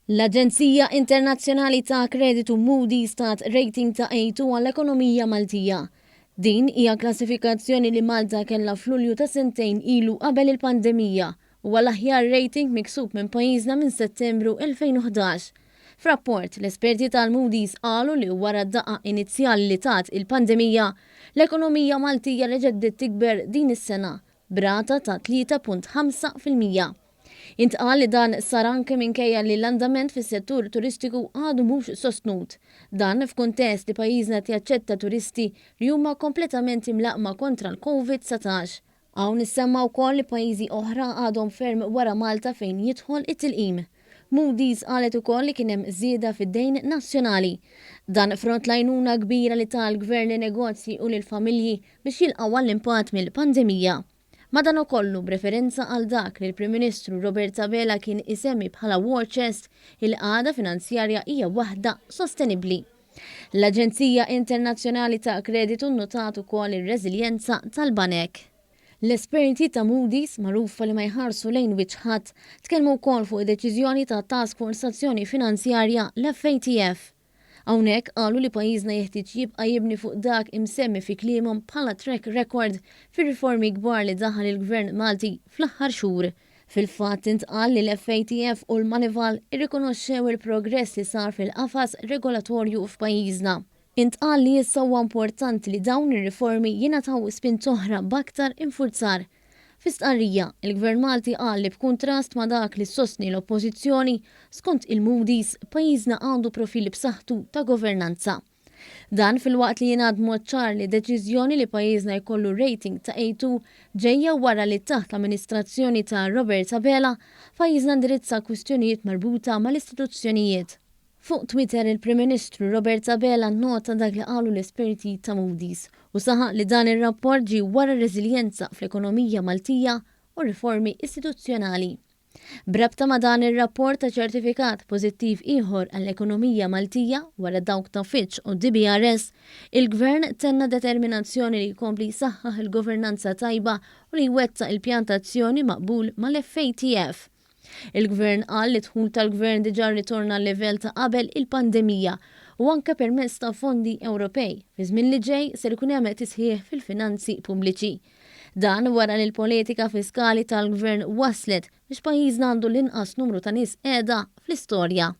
L-aġenzija internazzjonali ta' kreditu Moody's tat rating ta' A2 għall-ekonomija Maltija. Din hija klassifikazzjoni li Malta kellha f'Lulju ta' sentejn ilu qabel il-pandemija u huwa l-aħjar rating miksub minn pajjiżna minn Settembru 2011. F'rapport, l-esperti tal-Moody's qalu li wara d-daqqa inizjali li tat il-pandemija, l-ekonomija Maltija reġgħet bdiet tikber din is-sena b'rata ta' 3.5%. Intqal li dan sar anke minkejja li l-andament fis-settur turistiku għadu mhux sostnut. Dan f'kuntest li pajjiżna qed jaċċetta turisti li huma kompletament imlaqqma kontra l-Covid 19. Hawn issemma wkoll li pajjiżi oħra għadhom ferm wara Malta fejn jidħol it-tilqim. Moody's qalet ukoll li kien hemm żieda fid-dejn nazzjonali. Dan frott l-għajnuna kbira li ta l-Gvern lin-negozji u lill-familji biex jilqgħu għall-impatt mill-pandemija. Madanakollu, b'referenza għal dak li l-Prim Ministru Robert Abela kien isemmi bħala war chest, il-qagħda finanzjarja hija waħda sostenibbli. L-aġenzija internazzjonali ta' kreditu nnotat ukoll ir-reżiljenza tal-banek. L-esperti ta' Moody's, magħrufa li ma jħarsu lejn wiċċ ħadd, tkellmu wkoll fuq id-deċiżjoni ta' Task Force Azzjoni Finanzjarja, l-FATF. Hawnhekk qalu li pajjiżna jeħtieġ jibqa' jibni fuq dak imsemmi fi kliemhom bħala track record fir-riformi kbar li daħal il-Gvern Malti fl-aħħar xhur. Fil-fatt intqal li l-FATF u l-Moneyval irrikonoxxew il-progress li sar fil-qafas regolatorju f'pajjiżna. Intqal li issa huwa importanti li dawn ir-riformi jingħataw spinta oħra b'aktar infurzar. Fi stqarrija, il-Gvern Malti qal li b'kuntrast ma' dak li ssostni l-Oppożizzjoni, skont il-Moody's, pajjiżna għandu profil b'saħħtu ta' governanza. Dan filwaqt li jingħad b'mod ċar li deċiżjoni li pajjiżna jkollu rating ta' A2 ġejja wara li taħt l-amministrazzjoni ta' Robert Abela, pajjiżna indirizza kwistjonijiet marbuta mal-istituzzjonijiet. Fuq Twitter il-Prim Ministru Robert Abela nnota dak li qalu l-esperti ta' Moody's u saħaq li dan ir-rapport ġie wara r-reżiljenza fl-ekonomija Maltija u riformi istituzzjonali. B'rabta ma' dan ir-rapport ta ċertifikat pożittiv ieħor għall-ekonomija Maltija wara dawk ta' Fitch u DBRS, il-Gvern tenna determinazzjoni li jkompli jsaħħaħ il-governanza tajba u li jwettaq il-pjan ta' azzjoni maqbul mal-FATF. Il-Gvern qal li d-dħul tal-Gvern diġà rritorna għal-livell ta' qabel il-pandemija u anke permezz ta' fondi Ewropej, fi żmien li ġej ser ikun hemm tisħiħ fil-finanzi pubbliċi. Dan wara li l-politika fiskali tal-Gvern wasslet biex pajjiżna għandu l-inqas numru ta' nies qiegħda fl-istorja.